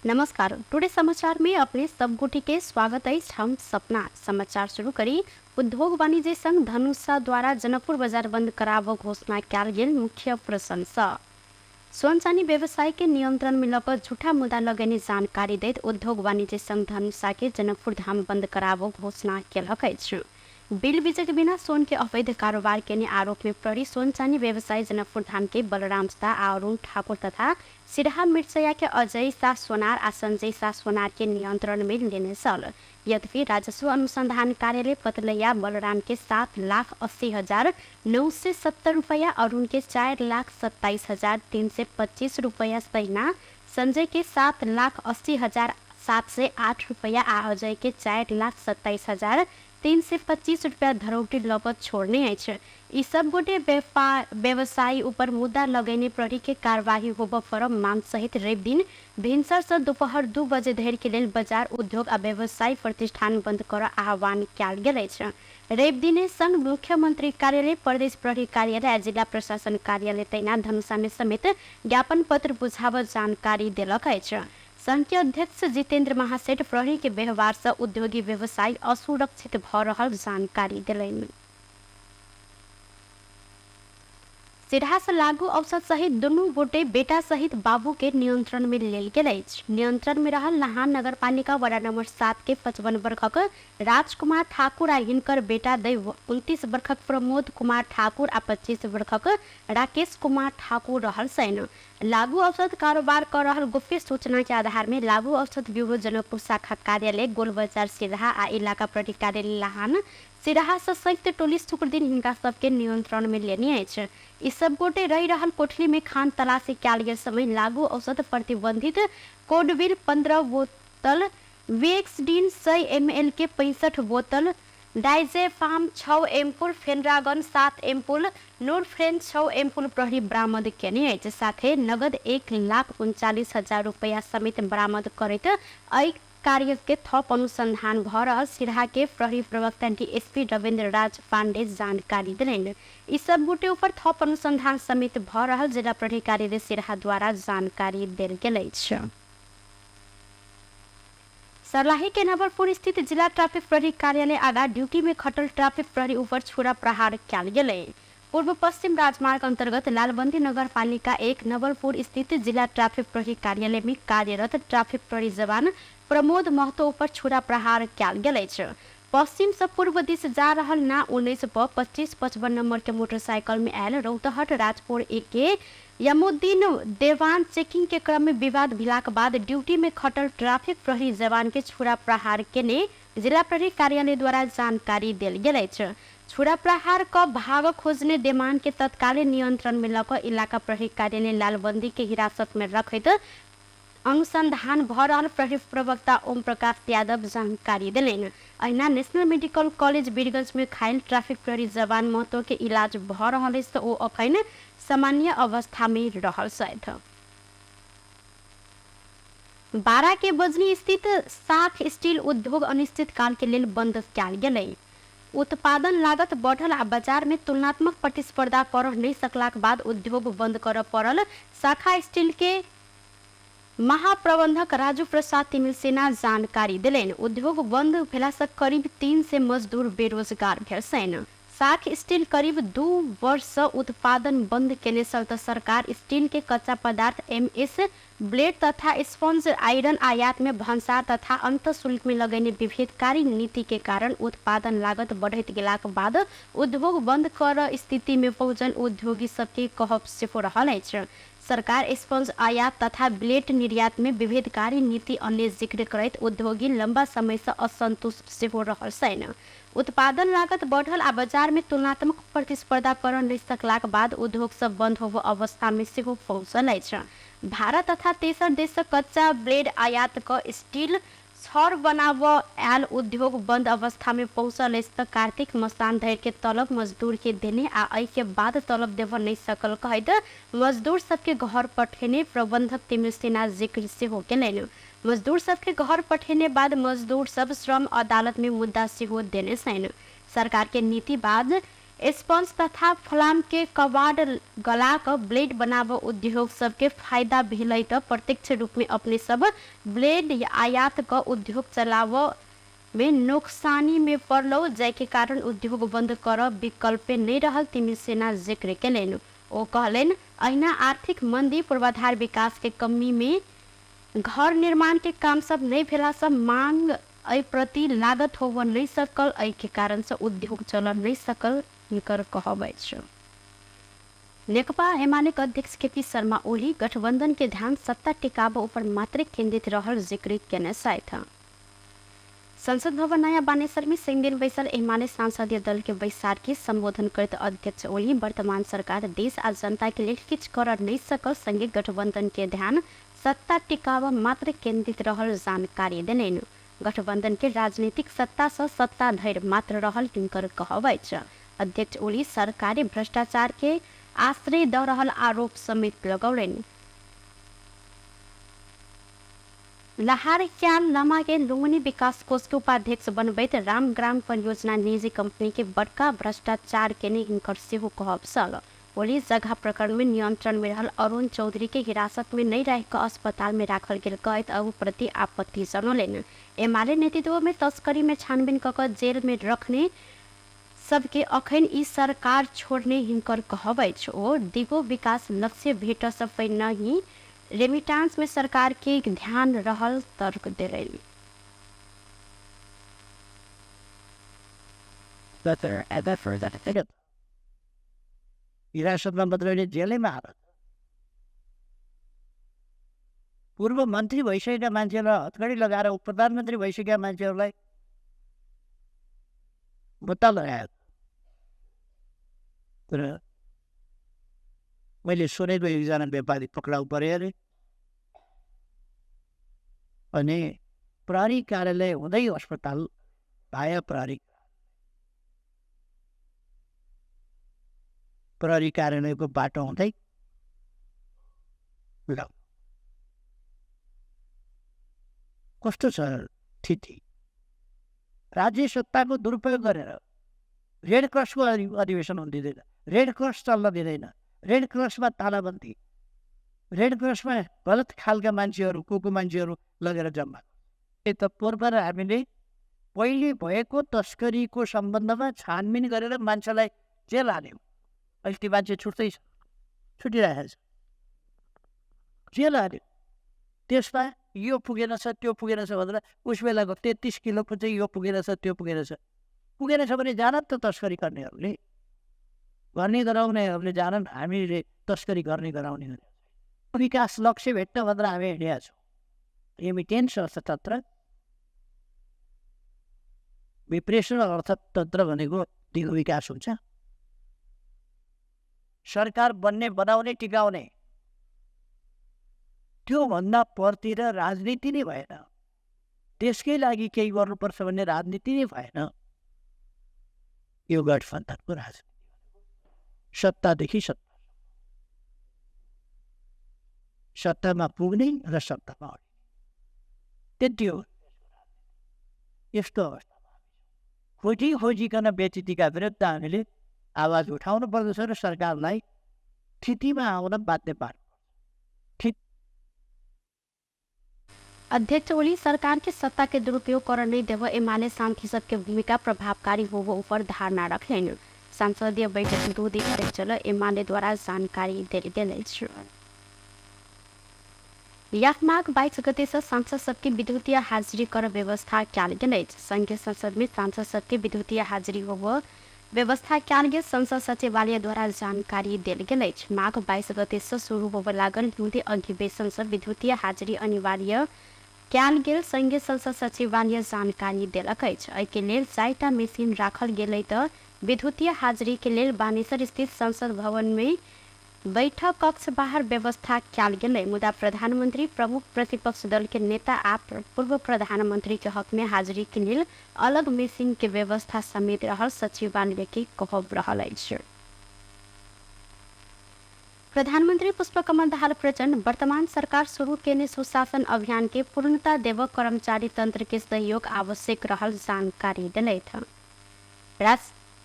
नमस्कार, टुडे समाचार में अपने सब गोटे के स्वागत अछि। हम सपना समाचार शुरू करी। उद्योग वाणिज्य संघ धनुषा द्वारा जनकपुर बाजार बंद कराबऽ घोषणा कयल गेल मुख्य प्रशंसा। सोन चानी व्यवसाय के नियंत्रण में लऽ कऽ झूठा मुद्दा लगेने जानकारी दैत उद्योग वाणिज्य संघ धनुषा के जनकपुर धाम बंद कराबऽ घोषणा केलक अछि। बिल बीजक बिना सोन के अवैध कारोबार केने आरोप में प्रहरी सोन चानी व्यवसायी जनकपुर धाम के बलराम शाह आ अरुण ठाकुर तथा सिरहा मिर्चैया के अजय शाह सोनार आ संजय शाह सोनार के नियंत्रण में लेने छल। यद्यपि राजस्व अनुसंधान कार्यालय पतलैया बलराम के 7,80,970 रुपैया, अरुण के 4,27,325 रुपैया सहिना संजय के 7,80,708 रुपैया आ अजय के 4,27,325 रुपैया धरौटी लऽ कऽ छोड़ने अछि। ई सब गोटे व्यापार व्यवसायी ऊपर मुद्दा लगेने प्रहरी के कार्यवाही होबऽ पर मांग सहित रवि दिन भिनसर सँ दुपहर 2 बजे धरि के लेल बाजार, उद्योग आ व्यवसायी प्रतिष्ठान बंद करऽ आह्वान कयल गेल अछि। रवि दिने संग मुख्यमंत्री कार्यालय, प्रदेश प्रहरी कार्यालय आ जिला प्रशासन कार्यालय तहिना धनुषा मे समेत ज्ञापन पत्र बुझाबऽ जानकारी देलक अछि। संघ के अध्यक्ष जितेंद्र महासेठ प्रहरी के व्यवहार सँ उद्योगी व्यवसायी असुरक्षित भऽ रहल जानकारी देलनि। सिरहा सँ लागू औषध सहित दुनू गोटे बेटा सहित बाबू के नियंत्रण मे लेल गेल अछि। नियंत्रण मे रहल लहान नगरपालिका वडा नंबर 7 के 55 बरखक राजकुमार ठाकुर आ हिनकर बेटा दै 29 बरखक प्रमोद कुमार ठाकुर आ 25 बरखक राकेश कुमार ठाकुर रहल छनि। लागू औषध कारोबार क रहल गोप्य सूचना के आधार मे लागू औषध ब्यूरो जनकपुर शाखा कार्यालय गोलबजार सिरहा आ इलाका प्रहरी कार्यालय लहान सिरहा सँ संयुक्त टोली शुक्रदिन हिनका सब के नियंत्रण मे लेने अछि। ई सब गोटे रहि रहल कोठली मे खान तलाशी कयल गेल समय लागू औषध प्रतिबंधित कोडविल 15 बोतल, विएक्सडीन 100 एमएल के 65 बोतल, डाइजेफाम 6 एम्पुल, फेनरागन 7 एम्पुल, नूरफ्रेन 6 एम्पुल प्रहरी बरामद केने अछि। साथे नगद 1,39,000 रुपैया समेत बरामद करैत एहि कार्य के थप अनुसंधान भ रहल सिरहा के प्रहरी प्रवक्ता डीएसपी रविन्द्र राज पांडे जानकारी देलनि। ई सब गोटे ऊपर थप अनुसंधान समेत भ रहल जिला प्रहरी कार्यालय सिरहा द्वारा जानकारी देल गेल अछि। सर्लाही के नवलपुर स्थित जिला ट्रैफिक प्रहरी कार्यालय आगा ड्यूटी में खटल ट्रैफिक प्रहरी ऊपर छुरा प्रहार कयल गेलै। पूर्व पश्चिम राजमार्ग अंतर्गत लालबंदी नगर पालिका 1 नवलपुर स्थित जिला ट्रैफिक प्रहरी कार्यालय में कार्यरत ट्रैफिक प्रहरी जवान प्रमोद महतो ऊपर छुरा प्रहार कयल गेल अछि। पश्चिम सँ पूर्व दिस जा रहल ना 19 ब 2555 नंबर के मोटरसाइकिल में आयल रौतहट राजपुर 1 के यमुद्दीन देवान चेकिंग के क्रम में विवाद भेलाक बाद ड्यूटी में खटल ट्रैफिक प्रहरी जवान के छुरा प्रहार केने जिला प्रहरी कार्यालय द्वारा जानकारी देल गेल अछि। छुरा प्रहार क भाग खोजने देमान के तत्काले नियंत्रण में ल क इलाका प्रहरी कार्यालय लालबंदी के हिरासत में रखैत अनुसंधान भ रहल प्रहरी प्रवक्ता ओम प्रकाश यादव जानकारी देलनि। अहिना नेशनल मेडिकल कॉलेज वीरगंज में घायल ट्रैफिक प्रहरी जवान महतो के इलाज भ रहल अछि त ओ अखन सामान्य अवस्था में रहल छथि। बारा के बजनी स्थित साख स्टील उद्योग अनिश्चित काल के लेल बंद कयल गेलै। उत्पादन लागत बढ़ल आ बाजार मे तुलनात्मक प्रतिस्पर्धा करऽ नहि सकलाक बाद उद्योग बंद करऽ पड़ल। शाखा स्टील के महाप्रबंधक राजू प्रसाद तिमिल्सिना जानकारी देलनि। उद्योग बंद भेला सँ करीब 300 मजदूर बेरोजगार भेल छनि। साख स्टील करीब 2 वर्ष सँ उत्पादन बंद केने छल त सरकार स्टील के कच्चा पदार्थ एमएस ब्लेड तथा स्पंज आयरन आयात मे भन्सार तथा अंतःशुल्क मे लगेने विभेदकारी नीति के कारण उत्पादन लागत बढ़ैत गेलाक बाद उद्योग बंद करऽ स्थिति मे पहुँचल उद्योगी सबके कहब सेहो रहल अछि। सरकार स्पंज आयात तथा ब्लेड निर्यात मे विभेदकारी नीति अनने जिक्र करैत उद्योगी लंबा समय सँ असंतुष्ट सेहो रहल छनि। उत्पादन लागत बढ़ल आ बाजार मे तुलनात्मक प्रतिस्पर्धा करऽ नहि सकलाक बाद उद्योग सब बंद होबऽ अवस्था मे सेहो पहुँचल अछि। भारत तथा तेसर देश सँ कच्चा ब्लेड आयात क स्टील छड़ बनाबऽ आयल उद्योग बंद अवस्था मे पहुँचल अछि त कार्तिक मसान धरि के तलब मजदूर के देने आ एहि के बाद तलब देबऽ नहि सकल कहैत मजदूर सब के घर पठेने प्रबंधक तिमिल्सिना जिक्र सेहो केलनि। मजदूर सब के घर पठेने बाद मजदूर सब श्रम अदालत मे मुद्दा सेहो देने छनि। सरकार के नीति बाद स्पंज तथा फलाम के कबाड़ गला क ब्लेड बनाब उद्योग सबके फायदा भेलै त प्रत्यक्ष रूप में अपने सब ब्लेड आयात क उद्योग चलाव में नोक्सानी में पड़लो, जाहिके कारण उद्योग बंद कर विकल्पे नहीं रहल तिमी सेना जिक्र केलनि। ओ कहलनि अहिना आर्थिक मंदी, पूर्वाधार विकास के कमी में घर निर्माण के काम सब नहीं भेला से मांग एहि प्रति लागत होव नहीं सकल, एहि के कारण से उद्योग चल नहीं सकल हिनकर कहब अछि। नेकपा एमाले के अध्यक्ष केपी शर्मा ओली गठबंधन के ध्यान सत्ता टिकाब ऊपर मात्रे केंद्रित रहल जिक्र केने छथि। संसद भवन नयाँ बानेश्वर में शनिदिन बैसल एमाले संसदीय दल के बैसार के संबोधन करैत अध्यक्ष ओली वर्तमान सरकार देश आ जनता के लेल किछ कर नहीं सकल संगे गठबंधन के ध्यान सत्ता टिकाब मात्र केंद्रित रहल जानकारी देलनि। गठबंधन के राजनीतिक सत्ता से सत्ता धरि मात्र रहल हिनकर कहब अछि। अध्यक्ष ओली सरकारी भ्रष्टाचार के आश्रय द रहल आरोप समेत लगौलनि। लहार क्याल लामा के लुम्बिनी विकास कोष के उपाध्यक्ष बनबैत रामग्राम परियोजना निजी कंपनी के बड़का भ्रष्टाचार केने हिनकर सेहो कहब छल। ओली जगह प्रकरण में नियंत्रण में रहल अरुण चौधरी के हिरासत में नहीं रह के अस्पताल में राखल गेल कहैत अहू प्रति आपत्ति जनौलनि। एमाले नेतृत्व में तस्करी में छानबीन क क जेल में रखने सबके अखन ई सरकार छोड़ने हिनकर कहब अछि। ओ दिगो विकास लक्ष्य भेट से पहिने ही रेमिटांस में सरकार के ध्यान रहल तर्क देलनि। हिरासतमा मात्र होइन, जेलैमा हाल। पूर्व मन्त्री भइसकेका मान्छेलाई हतकडी लगाएर प्रधानमन्त्री भइसकेका मान्छेहरूलाई भत्ता लगायो। तर मैले सुनेको एकजना व्यापारी पक्राउ परे अरे, अनि प्रहरी कार्यालय हुँदै अस्पताल भाया प्रहरी प्रहरी कार्यालयको बाटो हुँदै ल कस्तो छ स्थिति। राज्य सत्ताको दुरुपयोग गरेर रेड क्रसको अधिवेशन हुन दिँदैन, रेड क्रस चल्न दिँदैन, रेड क्रसमा तालाबन्दी, रेड क्रसमा गलत खालका मान्छेहरू, को को मान्छेहरू लगेर जम्मा। त पूर्व र हामीले पहिले भएको तस्करीको सम्बन्धमा छानबिन गरेर मान्छेलाई जेल हाल्यौँ। अहिले त्यो मान्छे छुट्दैछ, छुटिरहेको छ, जेल हाल्यो। त्यसमा यो पुगेन छ त्यो पुगेन छ भनेर उस बेलाको 33 किलोको चाहिँ यो पुगेन छ त्यो पुगेन छ, पुगेन छ भने जान त तस्करी गर्नेहरूले, गर्ने गराउनेहरूले जानन्, हामीले तस्करी गर्ने गराउने विकास लक्ष्य भेट्न भनेर हामी हिँडेका छौँ। रेमिटेन्स अर्थतन्त्र, विप्रेषण अर्थतन्त्र भनेको दिगो विकास हुन्छ। सरकार बन्ने, बनाउने, टिकाउने त्योभन्दा परतिर राजनीति नै भएन, देशकै लागि केही गर्नुपर्छ भन्ने राजनीति नै भएन। यो गठबन्धनको राजनीति सत्तादेखि सत्ता, सत्तामा पुग्ने र सत्तामा अड्ने, त्यति हो। यस्तो अवस्थामा खोजी खोजिकन बेचितीका विरुद्ध हामीले आवाज उठाउनु पर्दछ र सरकारलाई स्थितिमा आउन बाध्य पार्नुपर्छ। अध्यक्ष ओली सरकार के सत्ता के दुरुपयोग कर नहीं देव एमाले सांसद सबके भूमिका प्रभावकारी होवो ऊपर धारणा रखलनि। संसदीय बैठक 2 दिन तक चल एमाले द्वारा जानकारी देल अछि। यह माघ 22 गते से सांसद सबके विद्युतीय हाजिरी कर व्यवस्था कयल गेल अछि। संघीय संसद में सांसद सबके विद्युतीय हाजिरी होवो व्यवस्था कयल गेल संसद सचिवालय द्वारा जानकारी देल गेल अछि। माघ 22 गते से शुरू होबय लागल हिउँदे अधिवेशन से विद्युतीय हाजिरी अनिवार्य कयल गेल संघीय संसद सचिवालय जानकारी देलक अछि। एहिके लेल 4टा मशीन राखल गेलै त विद्युतीय हाजिरी के लेल बानेश्वर स्थित संसद भवन में बैठक कक्ष बाहर व्यवस्था कयल गेलै। मुदा प्रधानमंत्री, प्रमुख प्रतिपक्ष दल के नेता आ पूर्व प्रधानमंत्री के हक में हाजिरी के लेल अलग मशीन के व्यवस्था समेत रहल सचिवालय के कहब रहल अछि। प्रधानमंत्री पुष्पकमल दाहाल प्रचण्ड वर्तमान सरकार शुरू केने सुशासन अभियान के पूर्णता देव कर्मचारी तंत्र के सहयोग आवश्यक रहल जानकारी देलथि।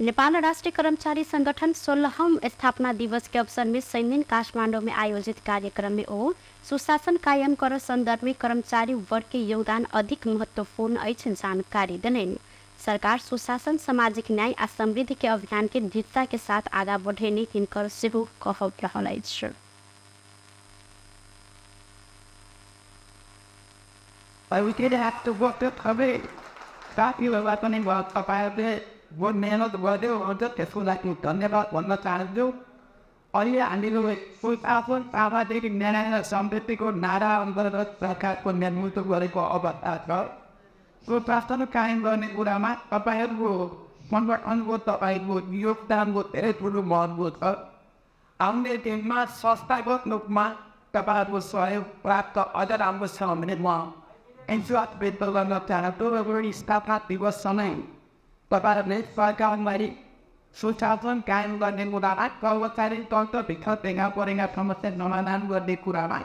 नेपाल राष्ट्रिय कर्मचारी संगठन 16वां स्थापना दिवस के अवसर में शनिदिन काठमाडौँ में आयोजित कार्यक्रम में ओ सुशासन कायम कर संदर्भ में कर्मचारी वर्ग के योगदान अधिक महत्वपूर्ण अछि जानकारी देलनि। सरकार सुशासन, सामाजिक न्याय आ समृद्धि के अभियान के दृढ़ता के साथ आगा बढ़ेने हिनकर सेहो कहब रहल अछि। साथीहरूलाई पनि तपाईँहरूले जो मेहनत गर्यो हुन्छ त्यसको लागि धन्यवाद भन्न चाहन्छु। अहिले हामीले सुशासन, सामाजिक न्याय र समृद्धिको नारा अन्तर्गत सरकारको नेतृत्व गरेको अवस्था छ। सुशासन कायम गर्ने कुरामा तपाईँहरूको सङ्गठनको, तपाईँको योगदानको धेरै ठुलो महत्त्व छ। आउने दिनमा संस्थागत रूपमा तपाईँहरूको सहयोग प्राप्त अझ राम्रो छ भने म विश्वास व्यक्त गर्न चाहन्छु र स्थापना दिवससँगै तपाईँहरूले सरकारलाई सुशासन कायम गर्ने कुरामा, कर्मचारी तन्त्रभित्र देखा परेका समस्या समाधान गर्ने कुरामा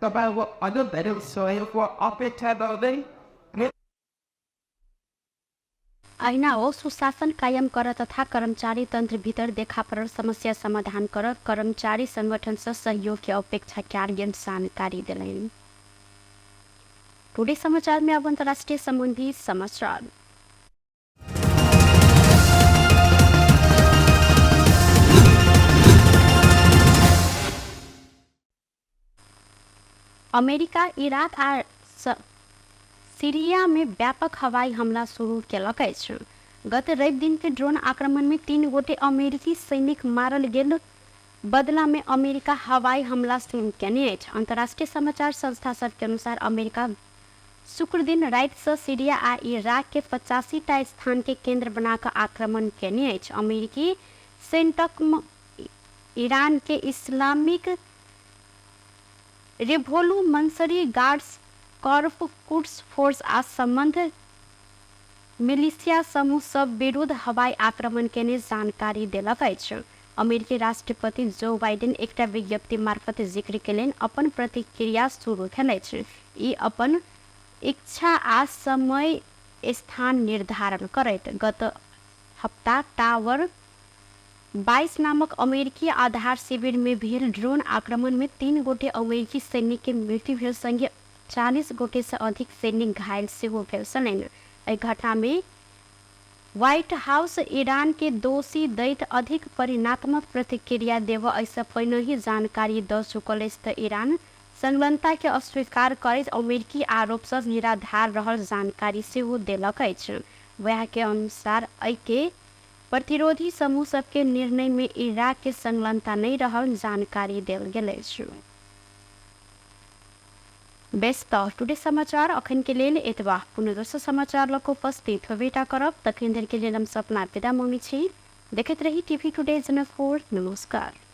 तपाईँहरूको अझ धेरै सहयोगको अपेक्षा गर्दै अहिना हो सुशासन कायम कर तथा कर्मचारी तंत्र भीतर देखा परल समस्या समाधान कर कर्मचारी संगठन से सहयोग के अपेक्षा कयल गेल जानकारी देलनि। टुडे समाचार में अब अंतर्राष्ट्रीय संबंधी समाचार। अमेरिका इराक आ सीरिया में व्यापक हवाई हमला शुरू केलक अछि। गत रवि दिन के ड्रोन आक्रमण में 3 गोटे अमेरिकी सैनिक मारल गेल बदला में अमेरिका हवाई हमला शुरू केने अछि। अंतर्राष्ट्रीय समाचार संस्था सबके अनुसार अमेरिका शुक्र दिन राति से सीरिया आ इराक के 85टा स्थान के केंद्र बनाकर आक्रमण केने अछि। अमेरिकी सेंटकम ईरान के Islamic Revolutionary Guards Corps Quds Force आ संबंध मिलिशिया समूह सब विरुद्ध हवाई आक्रमण केने जानकारी देलक अछि। अमेरिकी राष्ट्रपति जो बाइडेन एकटा विज्ञप्ति मार्फत जिक्र केलनि अपन प्रतिक्रिया शुरू भेल अछि। ई अपन इच्छा आ समय स्थान निर्धारण करैत गत हप्ता टावर 22 नामक अमेरिकी आधार शिविर में भेल ड्रोन आक्रमण में 3 गोटे अमेरिकी सैनिक के मृत्यु भेल संगे 40 गोटे से अधिक सैनिक घायल सेहो भेल छलनि। एहि घटना में व्हाइट हाउस ईरान के दोषी दैत अधिक परिणात्मक प्रतिक्रिया देव एहिसँ पहिने ही जानकारी दऽ चुकल अछि तऽ ईरान संलग्नता के अस्वीकार करैत अमेरिकी आरोप सब निराधार रहल जानकारी सेहो देलक अछि। वएह के अनुसार एहिके प्रतिरोधी समूह सबके निर्णय में इराक के संलग्नता नहि रहल जानकारी देल गेल अछि। बेस तऽ टुडे समाचार अखन के लेल एतबा। पुनः दोसर समाचार लऽ कऽ उपस्थित होबेटा करब। तखन धरि के लेल हम सपना विदा मांगै छी। देखैत रही टीवी टुडे जनकपुर। नमस्कार।